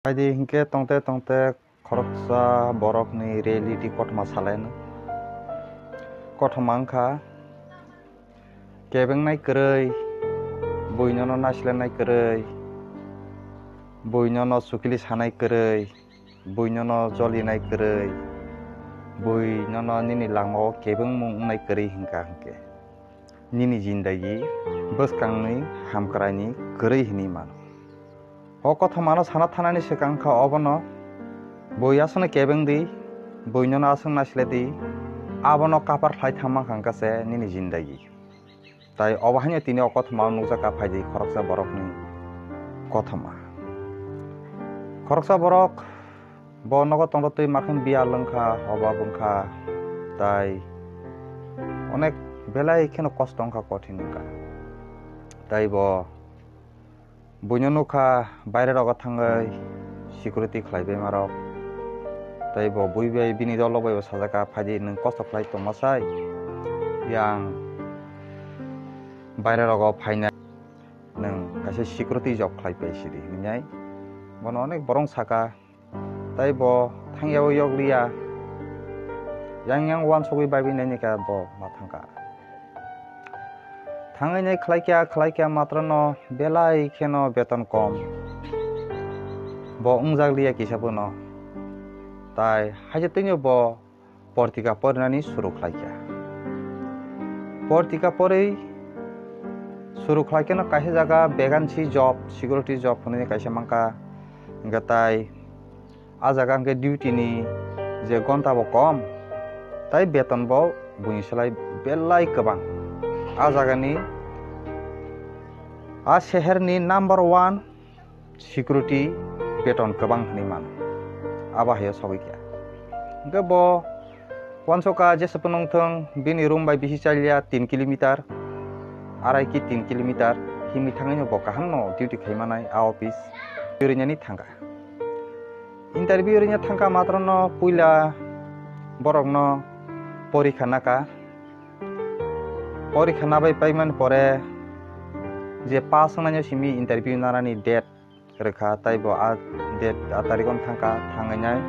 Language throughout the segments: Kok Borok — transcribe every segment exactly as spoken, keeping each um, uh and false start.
Haidi hinkhe tongte tongte khoroksa borokni reality kothoma salaino. Kothoma wngkha kebengnai kwrwi, buinono naislenai kwrwi, buinono sukili sanai kwrwi, buinono jolinai kwrwi, buinono nini langmao kebengmung wngnai kwrwi hinkha hinkhe. Nini jindagi bwskangni hamkraini kwrwi hinwi mano. O kothomano sana thanani swkang kha obono, bui aswkno kebeng di, buinono aswk naisle di, abono kapar khlai thangma kha hwnkha se nini jindagi. Tai obo haino tini o kothoma nukjak kha, phaidi khoroksa borokni kothoma. Khoroksa borok bo nogo tongtwi twi makhin biya lwngkha, oba bwngkha, tai onek belai kheno kosto wngkha, kothin wngkha. Tai bo buino nukha baire rogo thangwi security khlai bai marok. Tai bo bui bai bini dolok bai bo sajak kha, phaidi nwng kosto khlai tongma sai, yang baire rogo phainai nwng kaisa security job khlai pai sidi hinwi bono onek borok saka. Tai bo thangya o yok liya. Yang yang uansugwi bai bai nai kha bo ma thangkha. Thangwi nai khlai kha, khlai kha matwrwno belai kheno beton kom. Bo wngjak liya kisa bono. Tai haikhe twino bo portika porinani suru khlai kha. Portika porwi suru khlai kheno kaisa jaga vacancy job, security job hwnwi kaisa mankha. Hwnkhe tai a jaga hwnkhe duty ni je gonta bo kom, tai beton bo buini slai belai kwbang. A jagani, a seher ni number one security beton kwbang hwnwi mano. Abo hai o sogwi kha. Hwnkhe bo uansukha jesa phano wngthung, bini room bai bisi chaliya tin kilometer, arai ki tin kilometer, himwi thangwi no bo kaham no duty khai manai a office. Rinani thangkha. Interview rwna thangkha matwrwno puila borokno porikha naka. Porikha nabai paimani pore je pass wngnaino simi interview nanani date rwkha, tai bo a date a tarikh-o thangkha, thangwi nai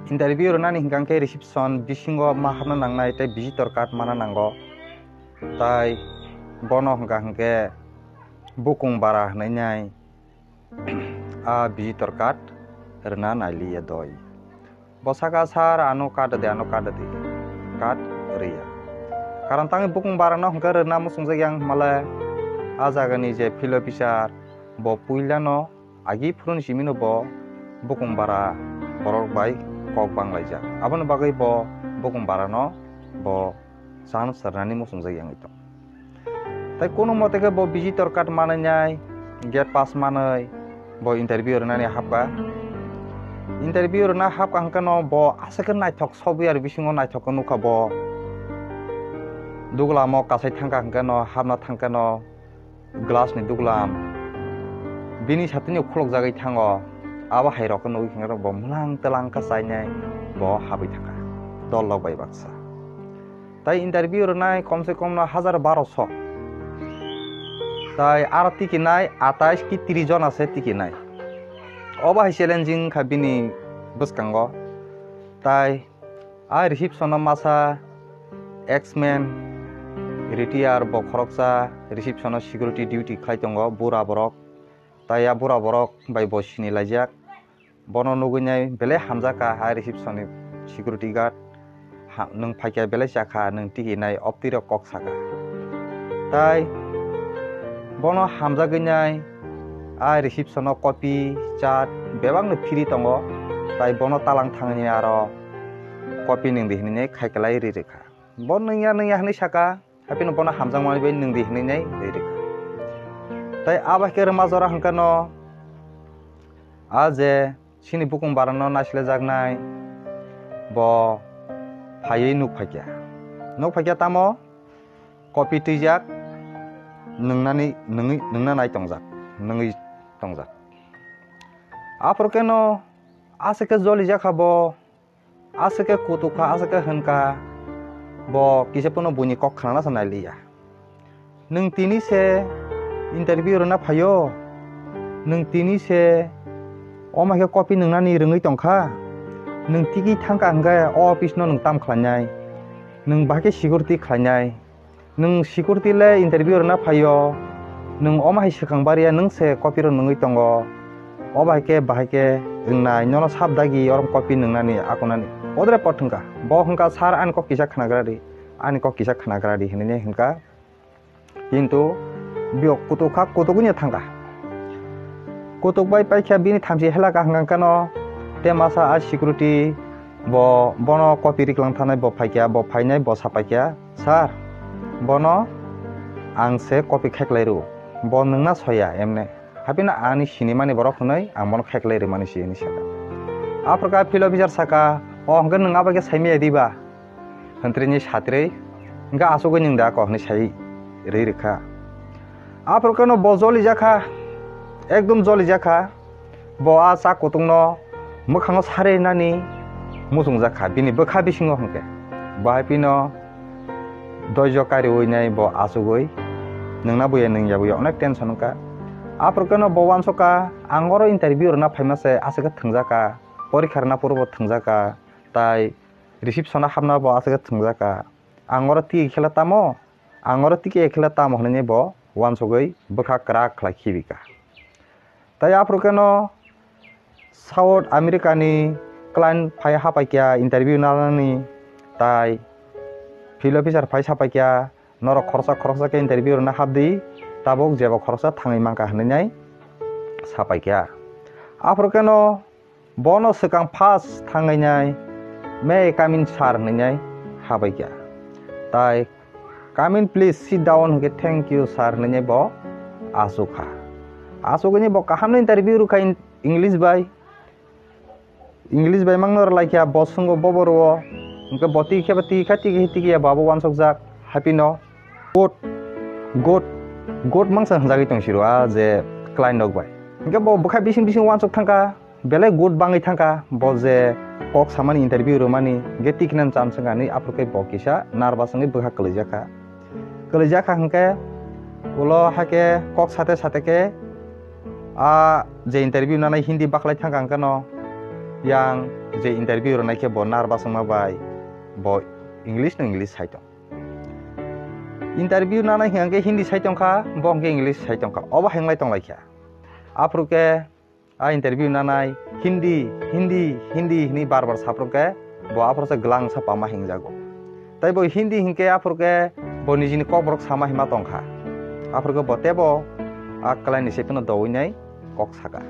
interview rwnani hwnkha khe reception bisingo ma hapna nangnai tei visitor card mana nango. Tai bono hwnkha hwnkhe bukung bara hwnwi nai a visitor card rwna nailiya doi. Bo saka, "Sir, ano card de, ano card de." Card rwya. Karon tangwi bukung barano hwnkhe rwna muchungjak yang hwnmale a jagani je field officer bo puilano agi phuruni simino bo bukung bara borok bai kok banglaijak. Aboni bagwi bo bukung barano bo chance rwnani muchungjak yangwi tong. Tai kono mote khe bo visitor card manwi nai, gate pass manwi bo interview rwnani hapkha. Interview rwna hapkha hwnkhe no bo aswk khe naithok software bisingo naithok khe nukha bo. Duglam o kasai thangkha hwnkhe no, hapna thangkhe no glass ni duglam bini satino khulokjagwi thango. Abo hai rok khe nugwi hwnkhe bo mwlang twlang khe chainai bo habwi thangkha dol rok bai baksa. Tai interview rwnai komse kom no hajar baroso. Tai aro tikinai atais ki tris jona se tikinai. Obo hai challenging kha bini bwskango. Tai a reception o masa X-men retire bo khoroksa reception o security duty khlai tongo, bura borok. Tai a bura borok bai bo sini laijak. Bono nugwi nai belai hamjak kha hai reception ni security guard. Ha, nwng phaikha belai chakha, nwng tigi nai opti rok kok saka. Tai bono hamjagwi nai a reception o copy, chart bebak no phiri tongo. Tai bono talang thangwi aro copy nwng di hinwi nai khai kwlai ri rwkha. Bo nwngya nwngya hinwi saka. Haphino bono hamjakmani bai nwng di hinwi nai ri rwkha. Tai abo hai khe rwma jora hwnkhe no a je chini bukung barano naislejaknai bo phaiwi nuk phaikha. Nuk phaikha tamo copy twijak nwngnani, nwngwi, nwngna nai tongjak, nwngwi tongjak. Aphuru khe no aswk khe jolijak kha bo. Aswk khe kutuk kha, aswk khe hwn kha, bo kisa phano buini kok khnana se nai liya. Nwng tini se interview rwna phaio, nwng tini se Omo hai khe copy nungnani rwngwi tongkha. Nwng tigi thangkha hwnkhe o office no nwng tam khlainai? Nwng bahai khe security khlainai? Nwng security le interview rwna phaio, nwng omo hai swkang bariya, nwng se copy rok nungwi tongo. O bahai khe, bahai khe wngnai, nono sap dagi orom copy nungnani, akunani. Odre pot hwnkha. Bo hwnkha, "Sir, ani kok kisa khnagra di, ani kok kisa khnagra di," hinwi hwnkha. Kintu biyok kutuk kha, kutuk wngya thangkha. Kutuk bai paikha, bini thamchi helaka hwnkha kano, te masa a security bo, bono copy riklang thanai bo phaikha, bo phainai bo sapaikha, "Sir, bono ang se copy kheklai rw, bo nwngna soya emne. Haphino ani sinimani borok hwnwi ang bono kheklai rwmani se," hinwi sakha. Aphuru khe field officer sakha, "O hwnkhe nwng abo khe saimaya diba?" Hwntrwini satrwi, hwnkhe asugwi nwng da kok hwnwi sai rwi rwkha. Aphuru kheno bo jolijakha, ekdom jolijakha. Bo a cha kutukno mwkhango sarinani muchungjakha, bini bwkha bisingo hwnkhe. Bo hai phino doijo kariwi nai bo asugwi, nwngna buya nwngya buya onek tension wngkha. Aphuru kheno bo uansukha, ang oro interview rwna phaima se aswk khe thwngjakha, porikha rwna phurubo thwngjakha, tai reception o hapna bo aswk khe thwngjakha. Ang oro tiki khela tamo, ang oro tiki khela tamo hwnwi bo uansugwi bwkha kwrak khlai khibika. Tai aphuru kheno South America ni client phai hapaikha interview nanani, tai field officer phai sapaikha, "Norok khoroksa khoroksa khe interview rwna hapdi, tabuk jebo khoroksa thangwi mankha," hwnwi nai sapaikha. Aphuru kheno bono swkang first thangwi nai, "May I come in, sir?" hwnwi nai habaikha. Tai, "Come in, please, sit down," hwnkhe, "Thank you, sir," hwnwi nai bo achukha. Achugwi bo kahamno interview rwkha in-, English bai. English bai mangno rwlaikha, bo swngo bo bo rwo. Hwnkhe bo tiki khe bo tiki kha, tiki khe tiki ya bo abo uansukjak, haphino, "Good, good, good," mangsa hwnjagwi tong siro a je client rok bai. Hwnkhe bo bwkha bising bising uansuk thangkha, belai good bangwi thangkha, bo je kok samani interview rwmani, hwnkhe tikhinani chance wngkha hinwi aphuru khe bo kisa nervous wngwi bwkha kwlwijakha. Kwlwijak kha hwnkhe, ulo hakhe kok sate sate khe, a je interview nanai Hindi bakhlai thangkha hwnkhe no, yang je interview rwnai khe bo nervous wngma bai bo English no English sai tong. Interview nanai hwnkhe Hindi sai tongkha, bo hwnkhe English sai tongkha, obo hwnglai tonglaikha. Aphuru khe a interview nanai, "Hindi, Hindi, Hindi," hwnwi bar bar saphuru khe bo aphuru se gwlangsa pama hingjago. Tai bo Hindi hinkhe aphuru khe bo nijini kokborok sama hima tongkha. Aphuru khe bo teibo a client ni side no dowi nai kok saka.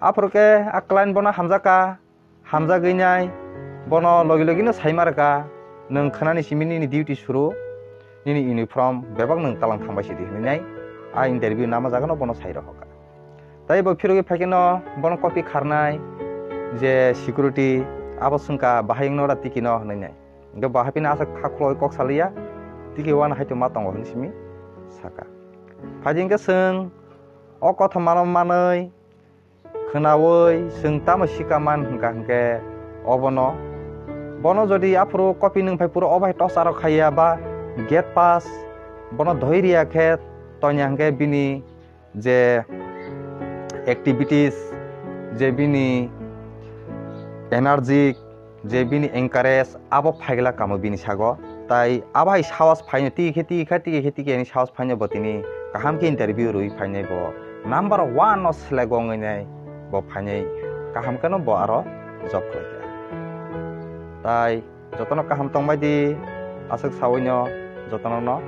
Aphuru khe a client bono hamjakha, hamjagwi nai bono logi logi no saima rwkha, "Nwng khwnani simi nini duty suru, nini uniform bebak nwng talang thangbai sidi," hwnwi nai a interview nama jaga no bono sai rohorkha. Tai bo phirogwi phai khe no bono copy kharnai je security, abo swngkha, "Bahai wngno da tiki no?" hwnwi nai. Hwnkhe bo haphino aswk kha khulogwi kok saliya, "Tiki uano hai to ma tongo," hwnwi simi saka. Phaidi hwnkhe chwng o kothoma no manwi khwnaui chwng tamo sika man hwnkha hwnkhe obono, bono jodi aphuru copy nwng phai phuru obo hai tosa rok khaiya ba gate pass bono doi riya khe tonya hwnkhe bini je activities, je bini energy, je bini encourage, abo phaigla kamo bini sago. Tai abo hai sahos phaino tiki khe tiki kha, tiki khe tiki ani sahos phaino bo tini kaham khe interview rwi phainai bo number one no select wngwi nai bo phainai kaham kheno bo aro job khlai kha. Tai jotono kaham tongbai di, aswk saui no jotono no